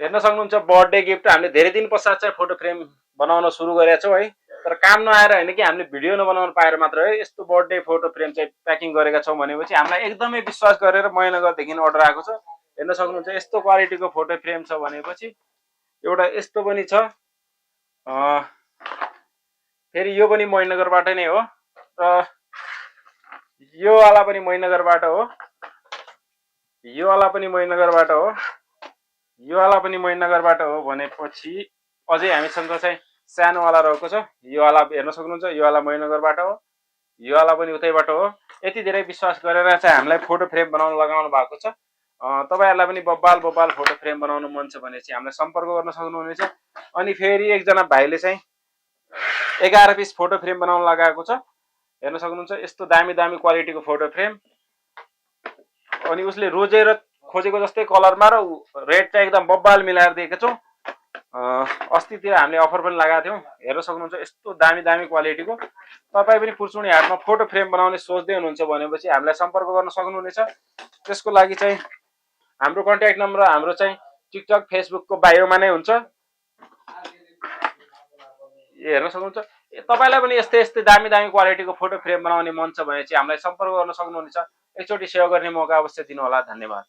हेर्न सक्नुहुन्छ birthday gift हामीले धेरै दिन पश्चात चाहिँ फोटो फ्रेम बनाउन सुरु गरेका छौँ है। तर काम नआएर होइन कि हामीले भिडियो नबनाउन पाएर मात्र है यस्तो बर्थडे फोटो फ्रेम चाहिँ प्याकिङ गरेका छौँ भनेपछि हामीलाई एकदमै विश्वास गरेर महेन्द्रनगरदेखि अर्डर आएको छ। हेर्न सक्नुहुन्छ यस्तो क्वालिटीको फोटो फ्रेम छ भनेपछि एउटा यस्तो पनि छ। फेरि यो पनि महेन्द्रनगरबाट नै हो र यो वाला पनि महेन्द्रनगरबाट हो, यो वाला पनि महेन्द्रनगरबाट हो, यो वाला पनि महेन्द्रनगरबाट हो भनेपछि अझै हामीसँग चाहिँ सानो वाला रहेको छ। यो वाला हेर्न सक्नुहुन्छ यो वाला महेन्द्रनगरबाट हो, यो वाला पनि उतैबाट हो। यति धेरै विश्वास गरेर चाहिँ हामीलाई फोटो फ्रेम बनाउन लगाउनु भएको छ। तपाईहरुलाई पनि बब्बाल बब्बाल फोटो फ्रेम बनाउनु मन छ भने चाहिँ हामीलाई सम्पर्क गर्न सक्नुहुनेछ। अनि फेरि एकजना भाइले चाहिँ 11 पिस फोटो फ्रेम बनाउन लगाएको छ। हेर्न सक्नुहुन्छ यस्तो दामी दामी क्वालिटीको फोटो फ्रेम। अनि उसले रोजेर खोजेको जस्तै कलरमा र रेट चाहिँ एकदम बब्बाल मिलाएर दिएको छौँ। अस्तितिर हामीले अफर पनि लगाएको थियौँ। हेर्न सक्नुहुन्छ यस्तो दामी दामी क्वालिटीको। तपाईँ पनि फुर्सुनी हाटमा फोटो फ्रेम बनाउने सोच्दै हुनुहुन्छ भनेपछि हामीलाई सम्पर्क गर्न सक्नुहुनेछ। त्यसको लागि चाहिँ हाम्रो कन्ट्याक्ट नम्बर हाम्रो चाहिँ टिकटक फेसबुकको बायोमा नै हुन्छ। हेर्न सक्नुहुन्छ तपाईलाई पनि यस्तै यस्तै दामी दामी क्वालिटीको फोटो फ्रेम बनाउने मन छ भने चाहिँ हामीलाई सम्पर्क गर्न सक्नुहुनेछ। एकचोटि सेवा गर्ने मौका अवश्य दिनु होला। धन्यवाद।